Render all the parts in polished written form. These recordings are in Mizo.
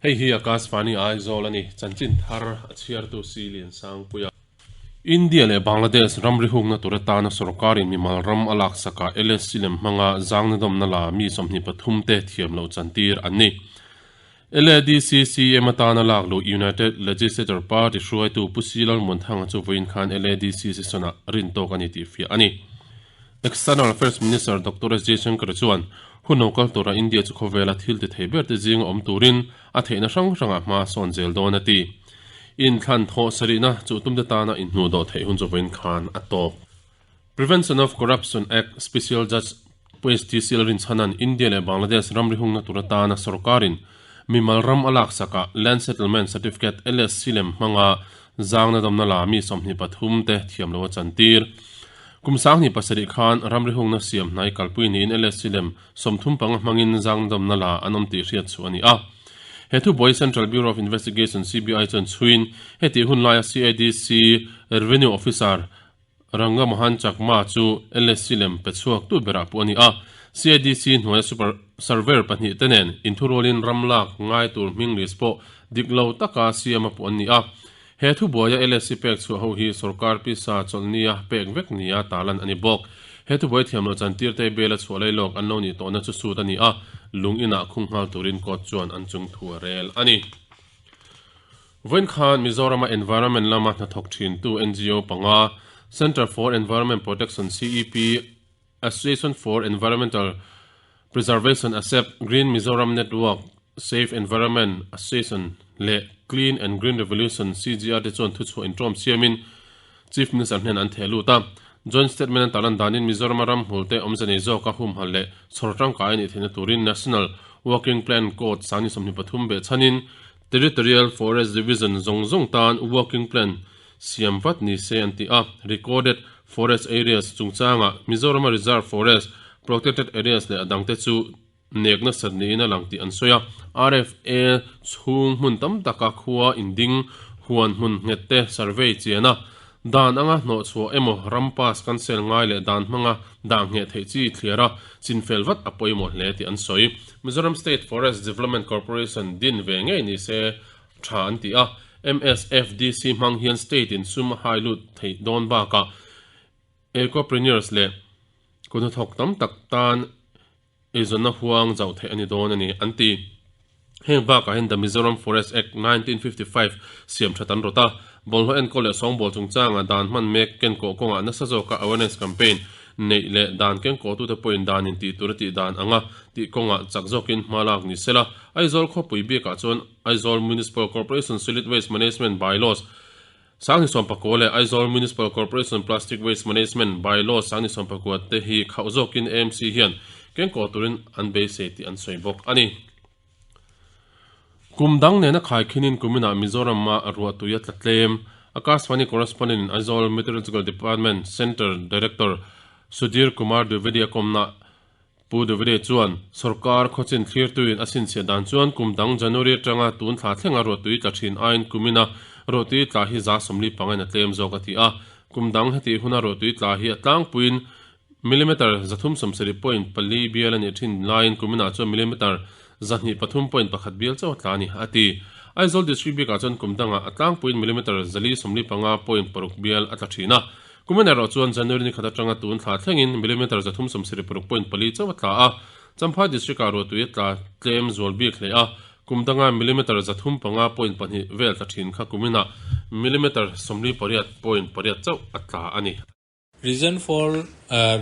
Hei hi Akashvani Aizawl a ni, chanchin thar a chhiartu Si Liansangpuia. India leh Bangladesh ramri hukna tur atana sorkarin mimal ram a laksakah LSC lem hmanga zangnadawmna la mi 23 te thiam loh chantir an ni. LADC CM atana lak luh United Legislature Party hruaitu Pu Si Lalmuanthanga chu vawiin khan LADC session-ah rintawk a ni tih fiah a ni. External Affairs Minister Doctor S Jaishankar chuan hun lo kal tura India chu khawvela thil ti thei ber te zinga awm turin a theihna hrang hrangah hma a sawn zel dawn a ti. Inthlan thawh sarihna chu tumte tana inhnuh dawh theih hun chu vawiin khan a tawp. Prevention of Corruption Act Special Judge Pu ST Sil Rinchhanan India leh Bangladesh ramri hungna tur atana sorkarin mimal ram a laksakah Land Settlement Certificate, LSC, lem hmanga Zangna damna la mi 23 te thiam lo a chantir. Kum 27 khan ramri hungna siam hnai kalpui niin LSC lem 35 hmangin zangna damna la an awm tih hriat chhuah a ni a. He thubuai Central Bureau of Investigation, CBI, chuan chhuiin heti hun laia CIDC Revenue Officer Ranga Mohan Chakma chu LSC lem pe chhuak tu berah pawh a ni a. CIDC hnuaia super surveyor pahnih te nen inthurualin ram lak ngai tur hming list pawh dik lo taka siam a puh an ni a. He thubuaia LSC pek chhuah ho hi sorkar pisa chawlhnia pek vek nia tarlan a ni bawk. He thubuai thiam loh chantir te bel a chhuah lai lawk an lo nih tawhna chu sut a ni a, lung inah khung nghal turin court chuan an chung thu a rel a ni. Vawiin khan Mizorama Environment lama hnathawk thintu NGO panga, Centre for Environment Protection, CEP, Association for Environmental Preservation, ASEP, Green Mizoram Network, Safe Environment Association leh Clean and Green Revolution, CGR, te chuan thuchhuah intawm siamin Chief Minister hnen an theh lut a. Joint Statement an tarlan danin Mizorama ramhmul te awmze nei zawka humhalh leh chhawr tangkai a nih theihna turin National Working Plan Code 2023 behchhanin Territorial Forest Division zawng zawng tan Working Plan siam vat ni se an ti a. Recorded Forest Areas chungchangah Mizorama Reserve Forest, Protected Areas leh a dangte chu nek nasat niin a lang tih an sawi a. RFA chhung hmun tam taka khua inding huan hmun nghet te survey chian a, dan anga hnawhchhuah emaw ram pass cancel ngai leh dan hmanga dah ngheh theih chi thliar a chinfel vat a pawimawh hle tih an sawi. Mizoram State Forest Development Corporation din ve ngei ni se tha an ti a, MSFDC hmang hian state in sum a hai lut theih dawn bakah ecopreneurs leh kuthnathawk tam tak tan eizawnna huang zauh theih a ni dawn a ni, an ti. Heng bakah hian The Mizoram Forest Act, 1955 siam that an rawt a, bawlhhlawh enkawl leh sawngbawl chungchanga dan hman mek kenkawh kawngah nasa zawka awareness campaign neih leh dan kenkawhtute pawhin dan in tih tur a tih dan anga tih kawngah chak zawkin hma lak ni sela. Aizawl khawpui bikah chuan Aizawl Municipal Corporation Solid Waste Management By-Laws 2019 leh Aizawl Municipal Corporation Plastic Waste Management By-Law 2019 te hi khauh zawkin AMC hian kengkaw turin an beisei tih an sawi bawk a ni. Kum dang nena khaikhinin kuminah Mizoram-a ruahtui a tla tlem. Akashvani Correspondent in Aizawl Meteorological Department Centre Director Sudhir Kumar Dwivedi a kawmna Pu Duvide chuan, Sorkar khawchin thlirtuin a sinchhiah dan chuan kum dang January atanga tun thla thlenga ruahtui tla thin aiin kumina ruahtui tla hi 75% in a tlem zawk a ti a. Kum dang heti huna ruahtui tla hi a tlangpuiin millimeter 370.4 bial a nih thin laiin kuminah chuan millimeter 203.1 bial chauh a tla a ni, a ti. Aizawl District bikah chuan kum dangah a tlangpuiin millimeter 455.6 bial a tla thin a. Kumin erawh chuan January ni khat atanga tun thla thlengin millimeter 376.4 chauh a tla a, Champhai District-ah ruahtui a tla tlem zual bik hle a, kum danga millimeter 305.2 vel tla thin kha kuminah millimeter 48.8 chauh a tla a ni. Reason for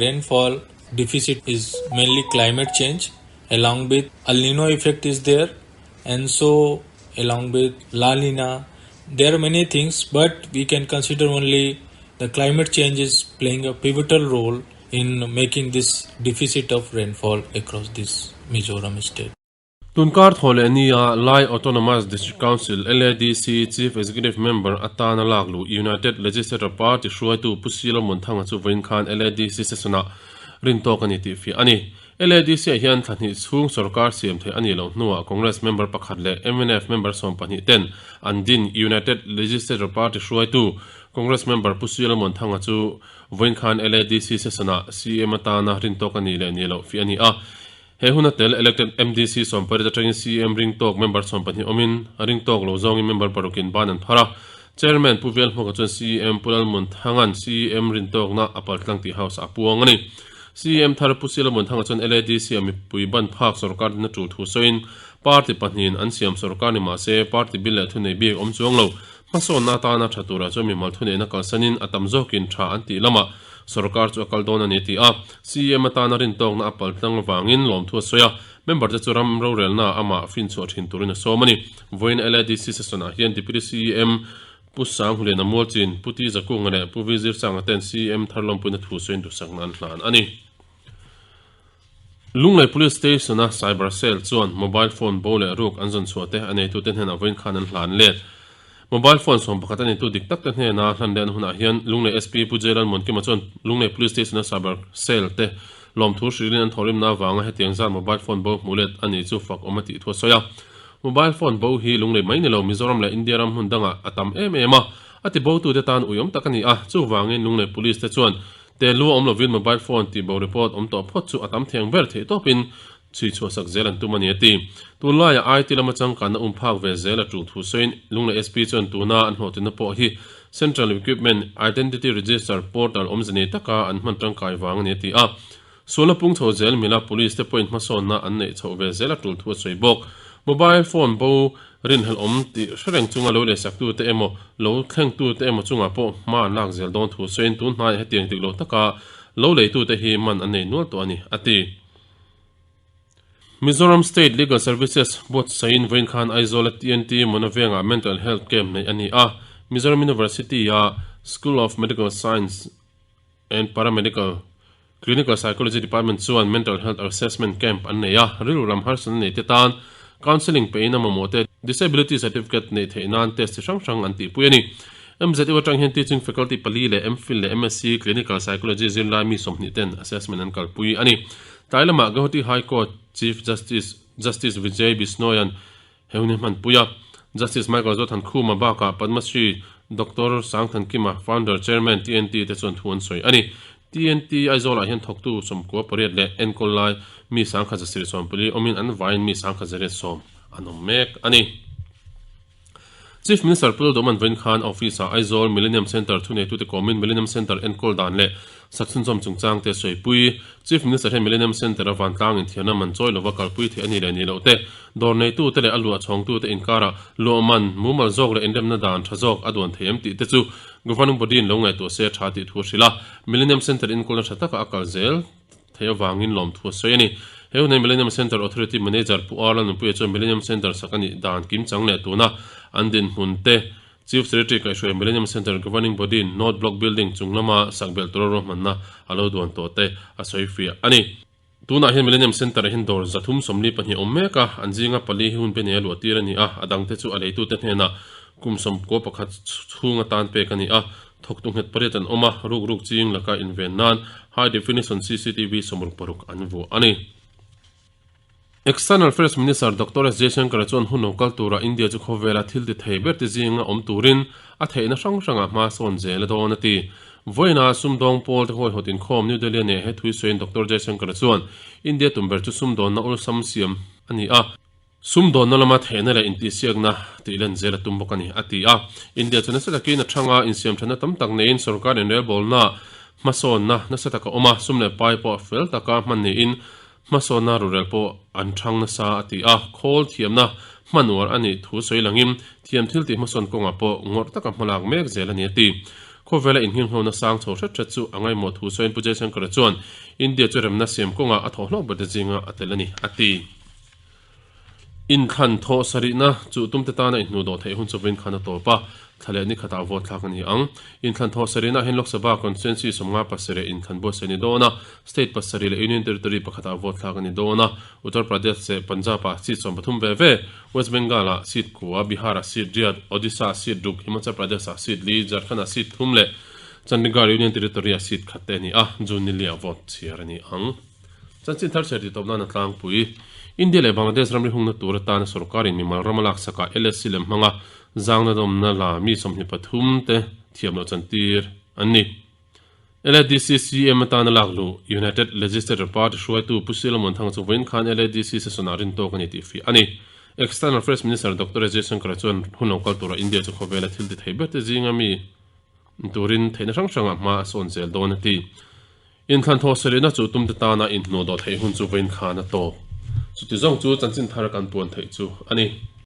rainfall deficit is mainly climate change along with El Nino effect is there and so along with La Nina there are many things but we can consider only the climate change is playing a pivotal role in making this deficit of rainfall across this Mizoram state. Tunkar thaw leh nia Lai Autonomous District Council, LADC, Chief Executive Member atana lak luh United Legislature Party hruaitu Pu Silo Munthanga chu vawiin khan LADC session-ah rintawk a ni tih fiah a ni. LADC-ah hian thla hnih chhung sorkar siam theih a nih loh hnuah Congress member pakhat leh mnf member 12 ten an din United Legislature Party hruaitu Congress member Pu Suialmuanthanga chu vawiin khan LADC session-ah CM atana rintawk a nih leh nih loh fiah a ni a. He huna tel elected MDC 18 atangin CEM ring tawk member 12 awmin a ring tawk lo zawngin member parukin ban an phar a. Chairman Pu Velhmuka chuan CEM Pu Lalmunthanga'n CEM rin tawkna a paltlang tih House ah a puang a ni. CEM thar Pu Silamuanthanga chuan LADC-a mipui ban phak sorkar dinna tul thu sawiin party pahnihin an siam sorkar ni mah se party bil leh thunei bik awm chuang lo Hmasawnna atana tha turah chuan mimal thuneihna kalsanin a tam zawkin tha an tih lamah sorkar chu a kal dawn a ni ti a, CEM atana rintawkna a pal tlang avangin lawmthu a sawi a, member te chu ram rorelnaah amah finchhuah thin turin a sawm a ni. Vawiin LADC session-ah hian Deputy CEM Pu Sanghuliana Mualchin, Pu Ti Zakunga leh Pu Vi Zirsanga ten CEM thar lawmpuina thu sawiin duhsakna an hlan a ni. Lunglei Police Station-a Cyber Cell chuan mobile phone bo leh ruk an zawn chhuah te a neitute hnenah vawiin khan an hlan let. Mobile phone 11 a neitu dik tak te hnena hlan leh an hunah hian Lunglei SP Pu Jailal Muankima chuan Lunglei Police Station-a Cyber Cell te lawmthu hrilhin an thawhrimna avanga hetiang zat mobile phone bo hmuh let a nih chu fak awm a tih thu a sawi a. Mobile phone bo hi Lunglei mai ni lo Mizoram leh India ram hmun dangah a tam em em a, a tibotute tan uiawm tak a ni a, chuvangin Lunglei Police te chuan Te lu awm lovin mobile phone tih bo report awm tawh phawt chu a tam theng ber theih tawpin chhui chhuahsak zel an tum a ni a ti. Tunlaiah IT lama changkanna um phak ve zel a tul thu sawiin Lunglei SP chuan tuna an hlawhtlinna pawh hi Central Equipment Identity Register portal awmze nei taka an hman tangkai vang a ni a ti a. Sualna pung chho zel mila Police te pawhin hmasawnna an neih chhoh ve zel a tul thu a sawi bawk. Mobile phone bo Rinhlelh awm tih hre reng chunga lo lehsaktute emaw, lo thlengtute emaw chungah pawh hma an lak zel dawn thu sawiin tun hnaiah hetiang dik lo taka lo leitute hi man an nei nual tawh a ni, a ti. Mizoram State Legal Services buatsain vawiin khan Aizawl-a TNT Mona Vengah Mental Health Camp neih a ni a, Mizoram University-a School of Medical Science and Paramedical Clinical Psychology Department chuan Mental Health Assessment Camp an nei a, rilru lam harsatna nei te tan Counselling pein a mamawh te Disability Certificate neih theih nan test chi hrang hrang an tihpui a ni. MZU atang hian Teaching Faculty pali leh MPhil leh MSc Clinical Psychology zirlai mi 20 ten assessment an kalpui a ni. Tlai lamah Guwahati High Court Chief Justice Justice Vijay Bishnoi-a'n He hun hi hmanpui a, Justice Michael Zothankhuma bakah Padma Shri Doctor Sangthankima, Founder Chairman TNT te chuan thu an sawi a ni. TNT Aizawlah hian thawktu 98 leh enkawl lai mi 1,140 awmin an vaiin mi 1,110 an awm mek a ni. Chief Minister Pu Lalduhman vawiin khan office-ah Aizawl Millennium Centre thuneitute kawmin Millennium Centre enkawl dan leh Sakchhunzawm chungchang te sawipui. Chief Minister hian Millennium Centre-a vantlang inthiarna man chawi lova kalpui theih a nih leh nih loh te, dawr neitute leh a luah chhawngtute inkarah luah man, mumal zawk leh inremna dan tha zawk a duan thei em tih te chu Governing Body-in lo ngaihtuah se a tha tih thu a hrilh a. Millennium Centre inkawlna tha taka a kal zel theih avangin lawmthu a sawi a ni. He hunei Millennium Centre Authority Manager Pu R Lalnunpuia chuan Millennium Centre sak a nih dan kimchang leh tuna an dinhmun te Chief Secretary kaihhruai Millennium Centre Governing Body North Block Building chung lama sak belh tura ruahmanna a lo duan tawh te a sawi fiah a ni. Tunah hian Millennium Centre ah hian dawr 342 awm mek a, an zinga pali hi hun pe nei a luah tir a ni a, a dangte chu a leitute hnenah kum 91 chhung atan pek a ni a, thawktu nghet pariat an awm a, rukruk ching laka inven nan High Definition CCTV 66 an vuah a ni. External Affairs Minister Doctor S Jaishankar chuan hun lo kal turah India chu khawvela thil ti thei ber te zinga awm turin a theihna hrang hrangah hma sawn zel a dawn a ti. Vawiina sumdawng pawl te huaihawt inkhawm New Delhi neh he thui sawiin Doctor Jaishankar chuan India tum ber chu sumdawnna awlsam siam a ni a, sumdawnna lama theihna leh intihsiakna tih len zel a tum bawk a ni a ti a. India chu nasa takin a thanga insiamthatna tam tak neiin sorkar inrelbawlna hmasawnna nasa taka awm a, sum leh pai pawh fel taka hman niin Hmasawnna rurel pawh an chhang nasa a ti a, khawl thiamna hmanuar a nih thu sawi langin thiam thil tih hmasawn kawngah pawh ngawrh taka hmalak mek zel a ni a ti. Khawvela innghinghona sang chho hret hret chu a ngaimawh thu sawiin Pu Jaishankar-a chuan India chu remna siam kawngah a thawh hlawk berte zinga a tel a ni a ti. Inthlan thawh sarihna chu tumte tana inhnuh dawh theih hun chu vawiin khan a tawp a, thla leh ni khatah vote thlak a ni ang. Inthlan thawh sarihna ah hian Lok Sabha constituency 57 inthlan buatsaih a ni dawn a, state pasarih leh union territory pakhatah vote thlak a ni dawn a, Uttar Pradesh leh Punjab ah seat 30 ve ve, West Bengal ah seat kua, Bihar ah seat riat, Odisha ah seat ruk, Himachal Pradesh ah seat li, Jharkhand ah seat thum leh Chandigarh union territory ah seat khat te a ni a, June ni li ah vote chhiar a ni ang. Chanchin thar chhiar tih tawp nan a tlangpui. India leh Bangladesh ramri hungna tur atana sorkarin mimal ram a laksakah LSC lem hmanga zangna dawmna la mi 23 te thiam loh chantir an ni. LADC CM atana lak luh United Legislature Party hruaitu Pu Solomon Thanga chu vawiin khan LADC session-ah rin tawk a ni tih fiah a ni. External Affairs Minister Doctor S Jaishankar chuan hun lo kal turah India chu khawvela thil ti thei ber te zinga mi turin theihna hrang hrangah hma a sawn zel dawn a ti. Inthlan thaw serihna chu tumte tana inhnuh dawh theih hun chu vawiin khan a tawp. Chuti zawng chu chanchin thar kan puan theih chu a ni.